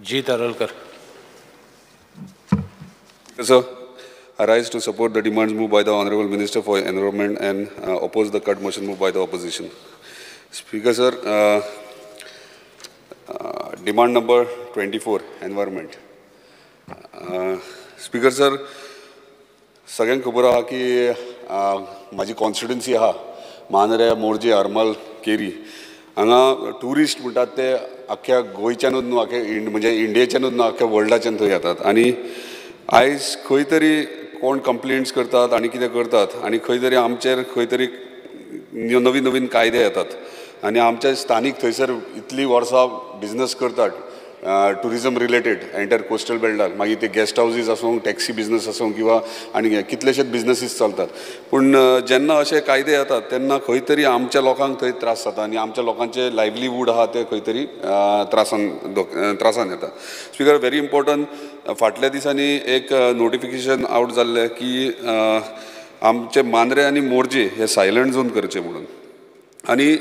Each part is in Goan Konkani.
G. Taralkar. Sir, I rise to support the demands moved by the Honorable Minister for Environment and oppose the cut motion moved by the opposition. Speaker, sir, demand number 24, environment. Speaker, sir, सगळ्यांक खबर आहा की म्हाजी कॉन्स्टिट्युन्सी आहा मांद्रे, मोरजे, हरमल, केरी हांगा ट्युरिस्ट म्हणटात ते आख्ख्या गोंयच्यानूच न्हू, आख्या म्हणजे इंडियेच्यानूच न्हू, आख्ख्या वर्ल्डाच्यान थंय येतात. आनी आयज खंय तरी कोण कंप्लेंट्स करतात आनी कितें करतात आनी खंय तरी आमचेर खंय तरी नवीन नवीन कायदे येतात आनी आमचे स्थानीक थंयसर इतलीं वर्सां बिजनस करतात ट्युरिजम रिलेटेड एंटायर कोस्टल बेल्टाक, मागीर ते गेस्ट हावजीस आसूं, टॅक्सी बिजनस आसूं किंवा आनी कितलेशेच बिजनसीस चलतात. पूण जेन्ना अशे कायदे येतात तेन्ना खंय तरी आमच्या लोकांक थंय त्रास जाता आनी आमच्या लोकांचे लायवलीहूड आहा ते खंय तरी त्रासान येता. स्पीकर, व्हेरी इम्पॉर्टंट, फाटल्या दिसांनी एक नोटिफिकेशन आवट जाल्लें की आमचे मांद्रे आनी मोरजे हे सायलंट झोन करचे म्हणून आनी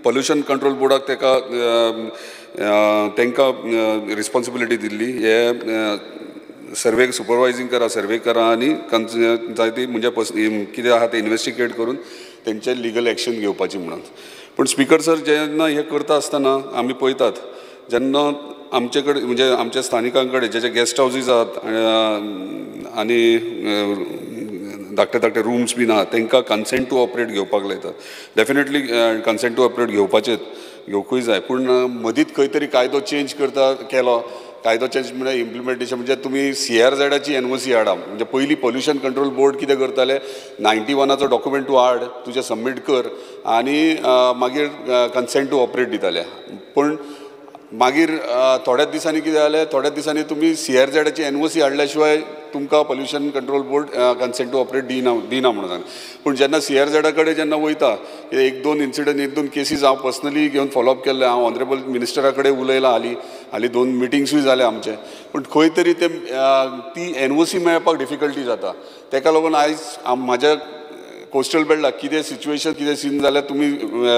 पोल्युशन कंट्रोल बोर्डाक तेका तांकां रिस्पॉन्सिबिलिटी दिल्ली हे सर्वे सुपरवायजींग करा, सर्वे करा आनी जायती म्हणजे कितें आहा तें इन्वेस्टिगेट करून तेंचे लिगल एक्शन घेवपाची म्हणून. पूण स्पीकर सर, जेन्ना हें करता आसतना आमी पळयतात जेन्ना आमचे कडेन म्हणजे आमच्या स्थानिकां कडेन जे जे गेस्ट हावजीस आहात आनी धाकटे धाकटे रूम्स बीन आहा तांकां कन्सेंट टू ऑपरेट घेवपाक लायतात. डेफिनेटली कन्सेंट टू ऑपरेट घेवपाचेच, घेवकूय जाय. पूण मदींच खंय तरी कायदो चेंज करता केलो, कायदो चेंज म्हळ्यार इम्प्लिमेंटेशन म्हणजे तुमी CRZाची NOC हाडा. म्हणजे पयलीं पोल्युशन कंट्रोल बोर्ड कितें करताले, 91 डॉक्युमेंट तूं हाड, तुजें सबमीट कर आनी मागीर कन्सेंट टू ऑपरेट दिताले. पूण मागीर थोड्याच दिसांनी कितें जालें, थोड्याच दिसांनी तुमी CRZाची NOC हाडल्या शिवाय तुमकां pollution control board consent to operate दिना म्हणून सांगलें. पूण जेन्ना CRZा कडेन जेन्ना वयता, एक दोन इन्सिडंट, एक दोन केसीस हांव पर्सनली घेवन फॉलोअप केल्ले, हांव ऑनरेबल मिनिस्टरा कडेन उलयलां, हालीं हालीं 2 मिटिंग्सूय जाले आमचे. पूण खंय तरी ते ती NOC मेळपाक डिफिकल्टी जाता. तेका लागून आयज म्हाज्या कोस्टल बेल्टाक कितें सिच्युएशन, कितें सीन जाल्यार तुमी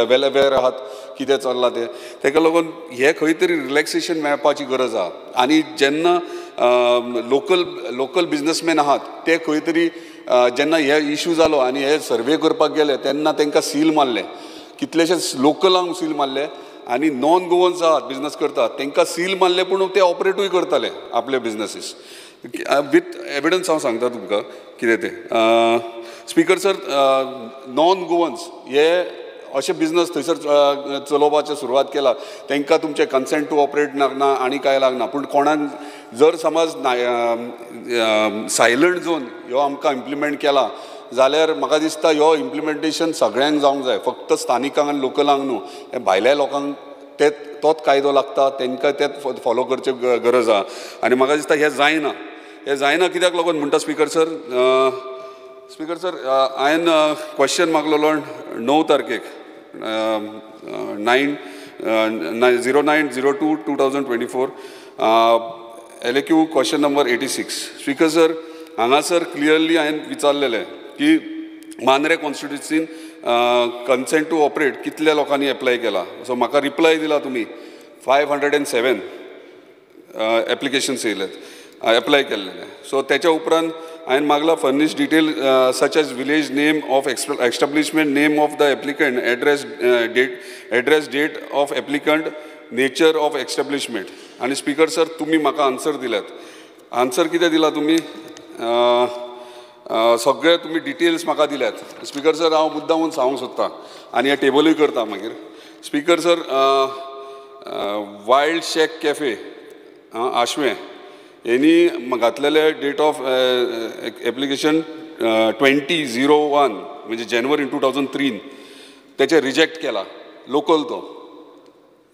वेल अवेर आहात कितें चल्लां तें. तेका लागून हें खंय तरी रिलॅक्सेशन मेळपाची गरज आहा. आनी जेन्ना लोकल लोकल बिजनसमॅन आहात ते खंय तरी जेन्ना हे इशू जालो आनी हे सर्वे करपाक गेले तेन्ना तांकां सील मारले, कितलेशेच लोकलांक सील मारले आनी नॉन गोवन्स आहात बिजनस करतात तांकां सील मारले, पूण ते ऑपरेटूय करताले आपले बिजनसीस विथ एविडन्स. हांव सांगता तुमकां कितें तें. स्पीकर सर, नॉन गोवन्स हे अशे बिजनस थंयसर चलोवपाचें सुरवात केला, तांकां तुमचें कन्सेंट टू ऑपरेट लागना आनी कांय लागना. पूण कोणाक जर समज सायलंट झोन ह्यो आमकां इम्प्लिमेंट केला जाल्यार म्हाका दिसता ह्यो इम्प्लिमेंटेशन सगळ्यांक जावंक जाय, फक्त स्थानिकांक आनी लोकलांक न्हू, हे भायल्या लोकांक ते तोच कायदो लागता, तांकां तेच फॉलो करचे गरज आहा. आनी म्हाका दिसता हें जायना, हें जायना कित्याक लागून म्हणटा स्पीकर सर, स्पीकर सर हांवें क्वेश्चन मागलेलो 9 तारखेक 9/09/02/2024 LAQ question number 86. Speaker sir, हांगासर क्लियरली हांवें विचारलेलें की मांद्रे कॉन्स्टिट्युन्सीन कन्सेंट टू ऑपरेट कितल्या लोकांनी एप्लाय केला. सो म्हाका रिप्लाय दिला तुमी 507 एप्लिकेशन्स येयल्यात एप्लाय केल्लेले. सो तेच्या उपरांत हांवें मागला furnish detail such as village name of establishment, name of the applicant, address date, address date of applicant, nature of establishment. आनी स्पीकर सर तुमी म्हाका आन्सर दिल्यात. आन्सर कितें दिला तुमी, सगळे तुमी डिटेल्स म्हाका दिल्यात. स्पीकर सर हांव मुद्दामून सांगूंक सोदतां आनी हें टेबलूय करता मागीर. Speaker sir, wild shack cafe Ashwem हेणी घातलेले डेट ऑफ एप्लिकेशन 20/01 म्हणजे जानेवारी 2003 तेचे रिजेक्ट केला लोकल तो,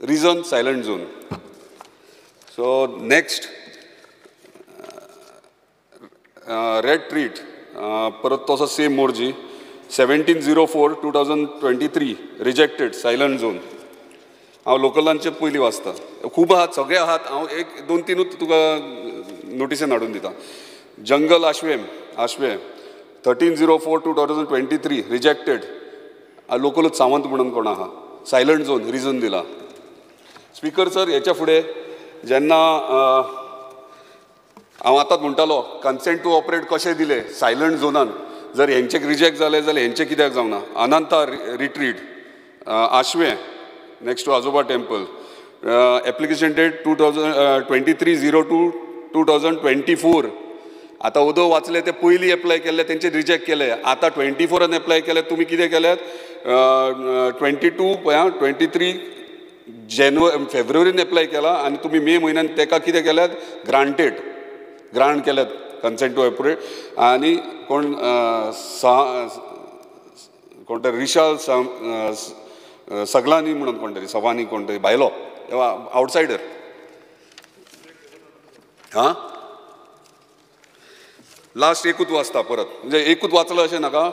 reason silent zone. So next red treat परत तसो same Morjim 17/04/2023 rejected silent zone. हांव लोकलांचे पयलीं वाचता, खूब आहात, सगळे आहात, हांव एक दोन तिनूच तुका नोटिसेन हाडून दिता. जंगल आश्वेम आश्वें 13/04/2023 रिजेक्टेड, लोकलूच सावंत म्हणून कोण आहा, सायलंट झोन रिजन दिला. स्पीकर सर हेच्या फुडें जेन्ना हांव आतांच म्हणटालो कन्सेंट टू ऑपरेट कशें दिलें सायलंट झोनान, जर हेंचे रिजेक्ट जाले जाल्यार हेंचे कित्याक जावना. Ananta retreat Ashwem next to Ajoba temple, application date 2023-02-2024. आतां ओदो वाचले ते पयलीं एप्लाय केल्ले तेंचे रिजेक्ट केले, आतां 24 एप्लाय केले, तुमी कितें केल्यात 22 23 जानेवारी फेब्रुवारीन एप्लाय केला आनी तुमी मे म्हयन्यान तेका कितें केल्यात ग्रांटेड ग्रांट केल्यात कन्सेंट टू ऑपरेट. आनी कोण कोण तरी रिशाल सगलानी म्हणून कोण तरी सवानी कोण तरी भायलो आवटसायडर हां. लास्ट एकूच वाचता परत, म्हणजे एकूच वाचलं अशें नाका.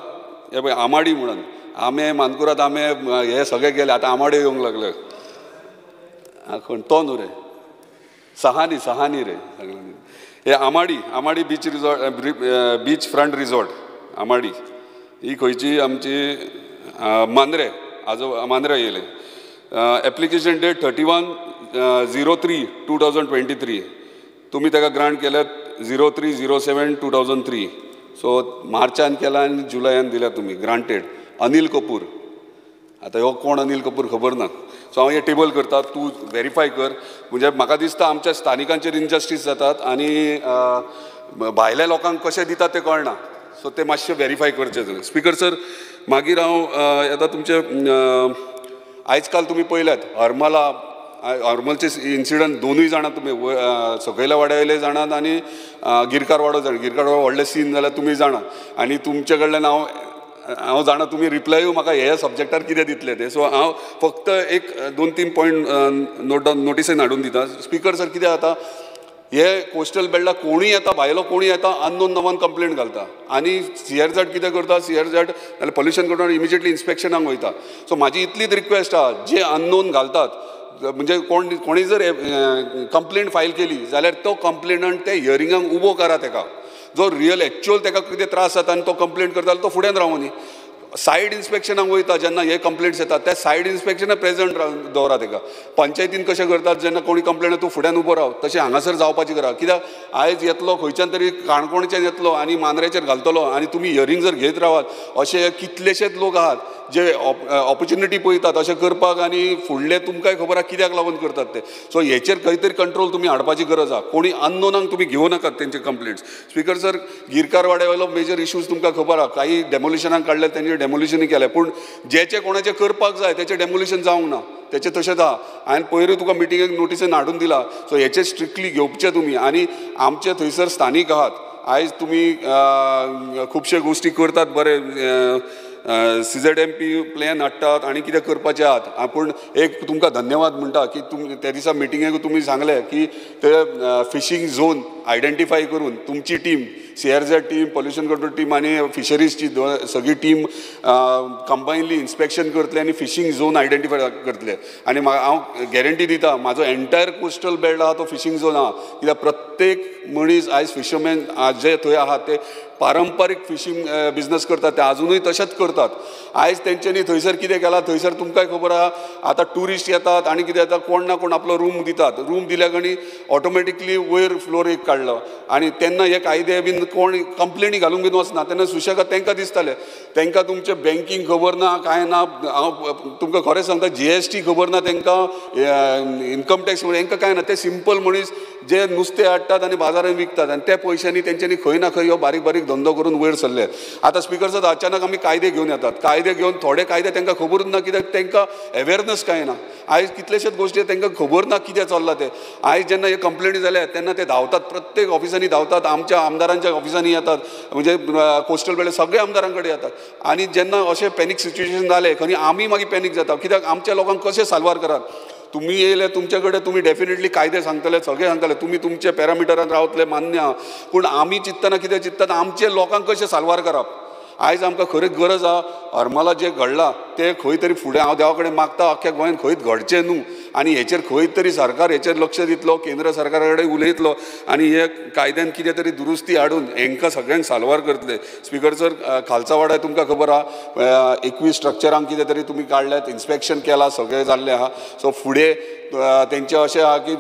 हे पळय आमाडी म्हणून आमे मानकुराद आमे हे सगळे गेले, आतां आमाडे येवंक लागले. कोण तो न्हू रे, सहानी सहानी रे. हे Amadi, Amadi beach resort, beach front resort Amadi, ही खंयची आमची मांद्रे, आजो मांद्रे येयले. एप्लिकेशन डेट 31/03/2023, तुमी ताका ग्रांट केल्यात 03/07/2003. सो मार्चान केला आनी जुलयान दिल्या तुमी ग्रांटेड. अनिल कपूर, आतां हो कोण अनिल कपूर खबर ना. सो हांव हें टेबल करता, तूं वेरीफाय कर. म्हणजे म्हाका दिसता आमच्या स्थानिकांचेर इनजस्टीस जातात आनी भायल्या लोकांक कशें दितात तें कळना. सो तें मातशें वेरीफाय करचें. स्पीकर सर, मागीर हांव येता तुमचे आयज काल तुमी पळयल्यात हरमला, हरमलचे इन्सिडंट दोनूय जाणां तुमी सकयल्या वाड्या वयले जाणात आनी गिरकार वाडो जाणा, गिरकार वाडो व्हडलें सीन जाल्यार तुमी जाणा. आनी तुमचे कडल्यान हांव जाणा तुमी रिप्लायूय म्हाका ह्या सब्जेक्टार कितें दितले ते. सो हांव फक्त एक 2-3 पॉयंट नोट डावन नोटिसेन हाडून दिता. स्पीकर सर, कितें जाता हे कोस्टल बेल्टाक कोणूय येता, भायलो कोणूय येता, अननोन नवान कंप्लेंट घालता आनी सीआरझॅड कितें करता, सीआरझॅड नाल्यार पोल्युशन कंट्रोल इमिजिएटली इन्स्पेक्शनाक वयता. सो म्हाजी इतलीच रिक्वेस्ट आहा, जे अननोन घालतात म्हणजे कोण कोणी जर कंप्लेंट फायल केली जाल्यार तो कंप्लेनंट ते हियरिंगाक उबो करा तेका, जो रियल एक्चुअल तेका कितें त्रास जाता आनी तो कंप्लेंट करता तो फुड्यान रावनी. सायड इन्स्पेक्शनाक वयता जेन्ना हे कंप्लेंट्स येतात त्या सायड इन्स्पेक्शनाक प्रेजंट दवरा तेका. पंचायतीन कशें करतात जेन्ना कोणी कंप्लेंट तूं फुड्यान उबो राव, तशें हांगासर जावपाची करा. कित्याक आयज येतलो खंयच्यान तरी काणकोणच्यान येतलो आनी मांद्रेचेर घालतलो आनी तुमी हियरींग जर घेत रावात, अशे कितलेशेच लोक आहात जे ऑपॉर्च्युनिटी पळयतात अशें करपाक आनी फुडले तुमकांय खबर आहा कित्याक लागून करतात ते. सो हेचेर खंय तरी कंट्रोल तुमी हाडपाची गरज आहा. कोणी अननोनांक तुमी घेवं नाकात तेंचे कंप्लेंट्स. स्पीकर सर, गिरकार वाड्या वयलो मेजर इश्यूज तुमकां खबर आहा, काही डेमोलिशनाक काडले तेंचे डेमोलिशनूय केलें, पूण जेचे कोणाचें करपाक जाय तेचें डेमोलिशन जावंक ना, तेचें तशेंच आहा. हांवें पयरूय तुका मिटिंगेक नोटिसेन हाडून दिला. सो हेचेर स्ट्रिक्टली घेवचें तुमी. आनी आमचे थंयसर स्थानीक आहात, आयज तुमी खुबशे गोश्टी करतात बरे, CZMP plan हाडटात आनी कितें करपाचें आहात. पूण एक तुमकां धन्यवाद म्हणटा की तुमी त्या दिसा मिटिंगेक तुमी सांगलें की ते फिशींग झोन आयडेंटिफाय करून तुमची team, CRZ team, pollution control team आनी फिशरीजची सगळी टीम कंबायनली इन्स्पेक्शन करतले आनी फिशींग झोन आयडेंटिफाय करतले. आनी हांव गॅरंटी दिता म्हाजो एंटायर कोस्टल बेल्ट आहा तो फिशींग झोन आहा, कित्याक प्रत्येक मनीस आयज फिशरमॅन जे थंय आहात ते पारंपारीक फिशींग बिजनस करतात, ते आजुनूय तशेंच करतात. आयज तेंच्यांनी थंयसर कितें केलां, थंयसर तुमकांय खबर आहा आतां ट्युरिस्ट येतात आनी कितें जाता, कोण ना कोण आपलो रूम दितात, रूम दिल्या कणी ऑटोमॅटिकली वयर फ्लोर एक काडलो आनी तेन्ना हे कायदे बीन कोण कंप्लेनी घालूंक बीन वचना, तेन्ना सुशेगाद तांकां दिसतालें, तांकां तुमचें बँकींग खबर ना, कांय ना. हांव तुमकां खरें सांगता, GST खबर ना तांकां, इन्कम टॅक्स खबर तांकां, कांय ना. ते सिंपल मनीस जे नुस्तें हाडटात आनी बाजारांत विकतात आनी त्या पयशांनी तेंच्यांनी खंय ना खंय ह्यो बारीक बारीक धंदो करून वयर सरले. आतां स्पीकर सर, अचानक आमी कायदे घेवन येतात, कायदे घेवन थोडे कायदे तांकां खबरूच ना, कित्याक तांकां अवेरनस कांय ना. आयज कितलेशेच गोश्टी तांकां खबर ना कितें चल्लां तें. आयज जेन्ना हे कंप्लेनी जाल्या तेन्ना ते धांवतात, प्रत्येक ऑफिसांनी धांवतात, आमच्या आमदारांच्या ऑफिसांनी येतात, म्हणजे कोस्टल बेल्ट सगळ्या आमदारां कडेन येतात. आनी जेन्ना अशें पॅनीक सिच्युएशन जालें खंय आमी मागीर पॅनीक जाता, कित्याक आमच्या लोकांक कशें साल्वार करात. तुमी येयले तुमचे कडेन तुमी डेफिनेटली कायदे सांगतले, सगळे सांगतले, तुमी तुमचे पॅरामिटरान रावतले मान्य आहा, पूण आमी चिंततना कितें चिंततात आमचे लोकांक कशें साल्वार करप. आयज आमकां खरीच गरज आहा, हरमला जें घडलां तें खंय तरी फुडें हांव देवा कडेन मागता अख्ख्या गोंयांत खंयच घडचें न्हू. आनी हेचेर खंय तरी सरकार हेचेर लक्ष दितलो, केंद्र सरकारा कडेन उलयतलो आनी हे कायद्यान कितें तरी दुरुस्ती हाडून हेंकां सगळ्यांक साल्वार करतले. स्पिकर सर, खालचा वाड्यार तुमकां खबर आहा 21 स्ट्रक्चरांक कितें तरी तुमी काडल्यात, इन्स्पेक्शन केलां, सगळें जाल्लें आहा. सो फुडें तेंचें अशें आहा की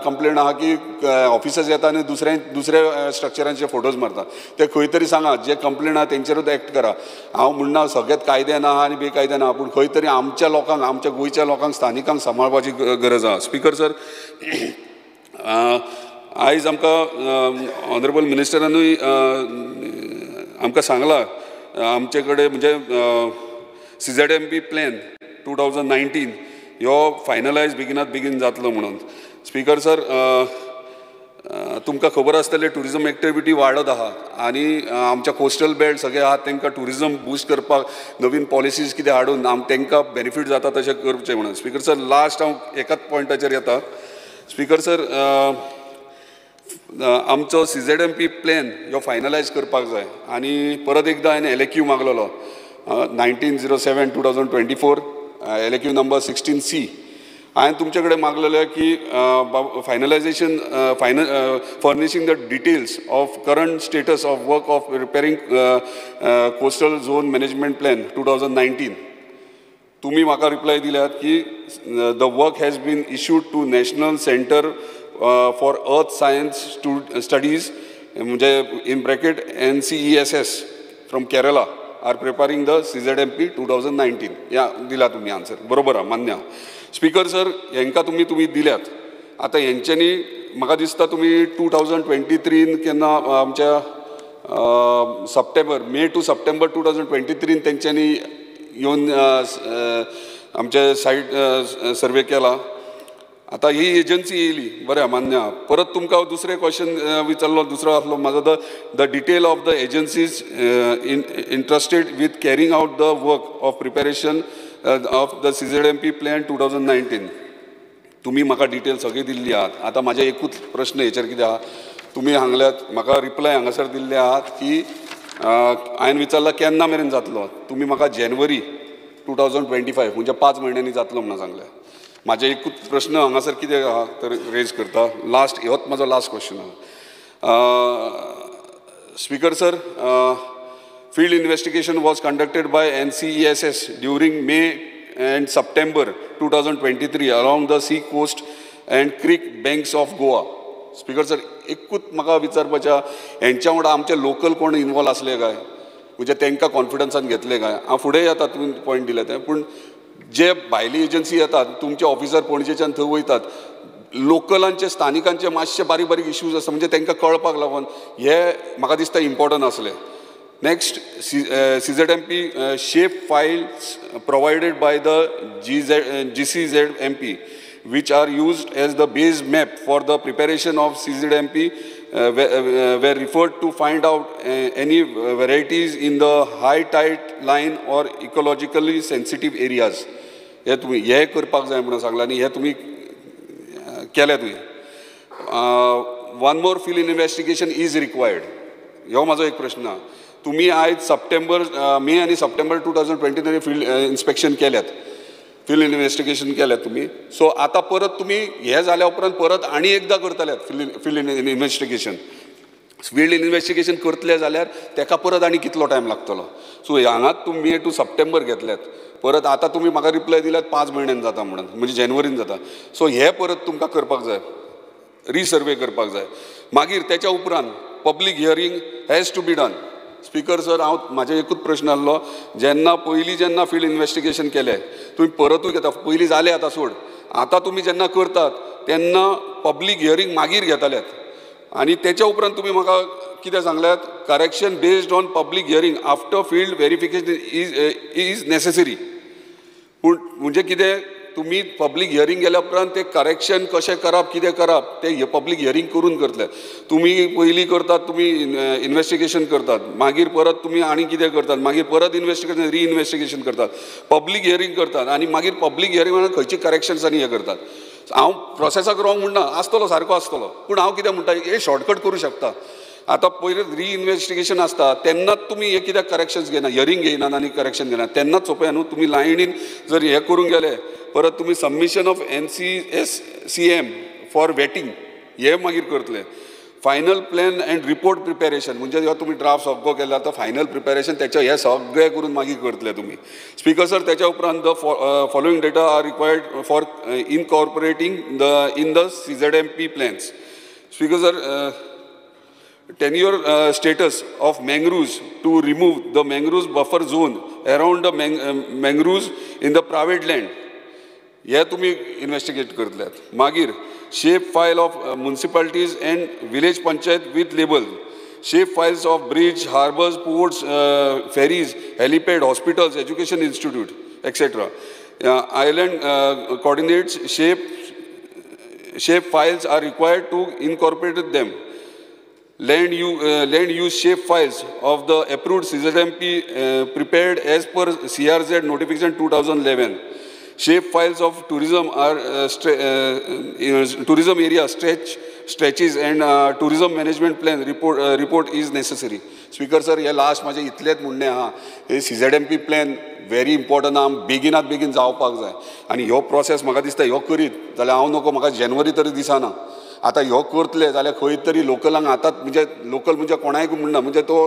कंप्लेन आहा की ऑफिसर्स येता आनी दुसऱ्या स्ट्रक्चरांचे फोटोज मारता. ते खंय तरी सांगा, जे कंप्लेन आहा तेंचेरूच एक्ट करा. हांव म्हणना सगळेच कायद्यान आहा आनी बेकायद्यान आहा, पूण खंय तरी आमच्या लोकांक, आमच्या गोंयच्या लोकांक, स्थानिकांक सांबाळपाची गरज आहा. स्पिकर सर, आयज आमकां ऑनरेबल मिनिस्टरानूय आमकां सांगलां आमचे कडेन म्हणजे CZMP plan 2019 ह्यो फायनलायज बेगिनात बेगीन जातलो म्हणून. स्पिकर सर, तुमकां खबर आसतलें ट्युरिजम एक्टिविटी वाडत आहा आनी आमच्या कोस्टल बेल्ट सगळे आहात तांकां ट्युरिजम बूस्ट करपाक नवीन पॉलिसीज कितें हाडून तांकां बेनिफीट जाता तशें करचें म्हणून. स्पिकर सर, लास्ट हांव एकाच पॉयंटाचेर येता. स्पिकर सर, आमचो CZMP plan ह्यो फायनलायज करपाक जाय आनी परत एकदां हांवें LAQ मागलेलो 19/07/2024 LAQ number 16C. हांवें तुमचे कडेन मागलेलें की finalization final furnishing the details of current status of work of preparing coastal zone management plan 2019. तुमी म्हाका रिप्लाय दिल्यात की the work has been issued to National Centre for Earth Science Studies म्हणजे in bracket NCESS from Kerala are preparing the CZMP 2019. ह्या दिला तुमी आन्सर, बरोबर आहा, मान्य आहा. स्पिकर सर, हेंकां तुमी दिल्यात. आतां हेंच्यांनी म्हाका दिसता तुमी 2023 केन्ना आमच्या सप्टेंबर, मे टू सप्टेंबर 2023 तेंच्यांनी येवन आमचे सायट सर्वे केला. आतां ही एजन्सी येयली, बरें मान्य आहा. परत तुमकां हांव दुसरें क्वेश्चन विचारलो, दुसरो आसलो म्हाजो the the detail of the agencies interested with carrying out the work of preparation of the CZMP plan 2019. तुमी म्हाका डिटेल सगळी दिल्ली आहात. आतां म्हाजे एकूच प्रश्न हेचेर कितें आहा, तुमी हांगल्यात म्हाका रिप्लाय हांगासर दिल्ले आहात की हांवें विचारलां केन्ना मेरेन जातलो, तुमी म्हाका जानेवारी 2025 म्हणजे 5 म्हयन्यांनी जातलो म्हणून सांगलें. म्हाजे एकूच प्रश्न हांगासर कितें आहा तर रेज करता, लास्ट होच म्हाजो लास्ट क्वेश्चन आहा. Speaker sir, field investigation was conducted by NCESS during May and September 2023 along the sea coast and creek banks of Goa. Speaker sir, एकूच म्हाका विचारपाचें, हेंच्या वांगडा आमचे लोकल कोण इनवॉल्व आसले काय, म्हणजे तांकां कॉन्फिडन्सान घेतले काय? हांव फुडें येता, तुमी पॉयंट दिले ते, पूण जे भायली एजन्सी येतात, तुमचे ऑफिसर पणजेच्यान थंय वयतात, लोकलांचे स्थानिकांचे मातशे बारीक बारीक इश्यूज आसा, म्हणजे तांकां कळपाक लागून हे म्हाका दिसता इम्पॉर्टंट आसलें. Next, CZMP shape files provided by the GCZMP which are used as the base map for the preparation of CZMP were referred to find out any varieties in the high tide line or ecologically sensitive areas. हे तुमी हे करपाक जाय म्हणून सांगलां आनी हे तुमी केले तुवें. One more field investigation is required, हो म्हाजो एक प्रश्न आहा. तुमी आयज सप्टेंबर, मे आनी सप्टेंबर 2023 फील्ड इन्स्पेक्शन केल्यात, फील्ड इन्वेस्टिगेशन केल्यात तुमी. सो आतां परत तुमी हे जाल्या उपरांत परत आनी एकदां करतल्यात field investigation. Field investigation करतले जाल्यार तेका परत आनी कितलो टायम लागतलो? सो हांगात तुमी मे टू सप्टेंबर घेतल्यात, परत आतां तुमी म्हाका रिप्लाय दिल्यात 5 म्हयन्यान जाता म्हणून, म्हणजे जानेवारीन जाता. सो हे परत तुमकां करपाक जाय, रिसर्वे करपाक जाय. मागीर तेच्या उपरांत public hearing has to be done. Speaker sir, हांव म्हाजे एकूच प्रश्न आसलो, जेन्ना पयलीं जेन्ना फील्ड इन्वेस्टिगेशन केलें तुमी परतूय घेता, पयलीं जालें आतां सोड, आतां तुमी जेन्ना करतात तेन्ना पब्लीक हियरींग मागीर घेताल्यात आनी तेच्या उपरांत तुमी म्हाका कितें सांगल्यात, correction based on public hearing after field verification is necessary. पूण म्हणजे कितें, तुमी पब्लीक हियरींग गेल्या उपरांत ते करेक्शन कशें करप, कितें करप ते पब्लीक हियरींग करून करतले. तुमी पयलीं करतात, तुमी इन्वेस्टिगेशन करतात, मागीर परत तुमी आनी कितें करतात, मागीर परत इन्वेस्टिगेशन रिइन्वेस्टिगेशन करतात, पब्लीक हियरींग करतात आनी मागीर पब्लीक हियरींग खंयची करेक्शन्स आनी हें करतात. हांव प्रोसेसाक रॉंग म्हणना, आसतलो सारको आसतलो, पूण हांव कितें म्हणटा, हे शॉर्टकट करूं शकता. आतां पयलीं रिइन्वेस्टिगेशन आसता तेन्नाच तुमी हें कित्याक करेक्शन्स घेयना, हियरींग घेयनात आनी करेक्शन घेयनात तेन्नाच सोंपें न्हू. तुमी लायनीन जर हें करूंक गेले परत तुमी submission of NCSCM for vetting हें मागीर करतले. Final plan and report preparation म्हणजे हो तुमी ड्राफ्ट सगळो केला तो फायनल प्रिपेरेशन तेचे हे सगळें करून मागीर करतले तुमी. स्पीकर सर तेच्या उपरांत the following data are required for incorporating the in the CZMP plans. Speaker sir, tenure status of mangroves to remove the mangroves buffer zone around the mangroves in the private land हे तुमी इन्वेस्टिगेट करतल्यात. मागीर shape file of municipalities and village panchayat with label, shape files of bridge, harbours, ports, ferries, helipad, hospitals, education institute etcetera. Island coordinates shape files are required to incorporate them. Land use shape files of the approved CZMP prepared as per CRZ notification 2011. Shape files of tourism are tourism area stretches and tourism management plan report is necessary. Speaker sir, हे लास्ट म्हाजें इतलेंच म्हणणें आहा, हे CZMP plan very important आहा, बेगिनात बेगीन जावपाक जाय आनी ह्यो प्रोसेस म्हाका दिसता ह्यो करीत जाल्यार हांव नको म्हाका जानेवारी तरी दिसना. आतां ह्यो करतले जाल्यार खंय तरी लोकलांक आतां म्हणजे लोकल म्हणजे कोणायक म्हणना, म्हणजे तो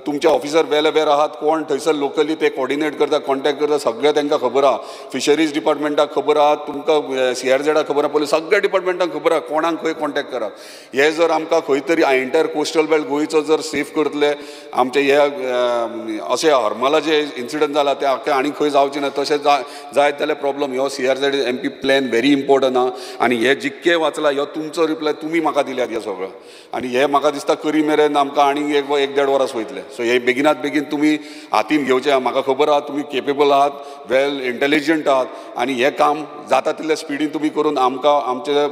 तुमचे ऑफिसर वेल अवेर आहात कोण थंयसर लोकली ते कॉर्डिनेट करता, कॉन्टेक्ट करता, सगळें तांकां खबर आहा. फिशरीज डिपार्टमेंटाक खबर आहा, तुमकां CRZाक खबर आहा, पयलीं सगळ्या डिपार्टमेंटाक खबर आहा कोणाक खंय कॉन्टेक्ट करप. हे जर आमकां खंय तरी एंटायर कोस्टल बेल्ट गोंयचो जर सेफ करतले, आमचे हे अशें हरमला जे इन्सिडंट जाला ते आख्खे आनी खंय जावचें ना, तशें जायत जाल्यार प्रॉब्लम. ह्यो CRZMP plan very important आहा आनी हे जितकें वाचलां ह्यो तुमचो रिप्लाय तुमी म्हाका दिल्यात हें सगळो आनी हे म्हाका दिसता करी मेरेन आमकां आनीक एक देड वरां वयतलें. सो हे बेगिनात बेगीन तुमी हातीन घेवचें. म्हाका खबर आहा तुमी केपेबल आहात, वेल इंटेलिजंट आहात आनी हें काम जाता तितले स्पिडीन तुमी करून आमकां आमच्या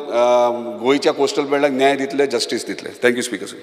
गोंयच्या कोस्टल बेल्टाक न्याय दितले, जस्टीस दितले. Thank you speaker sir.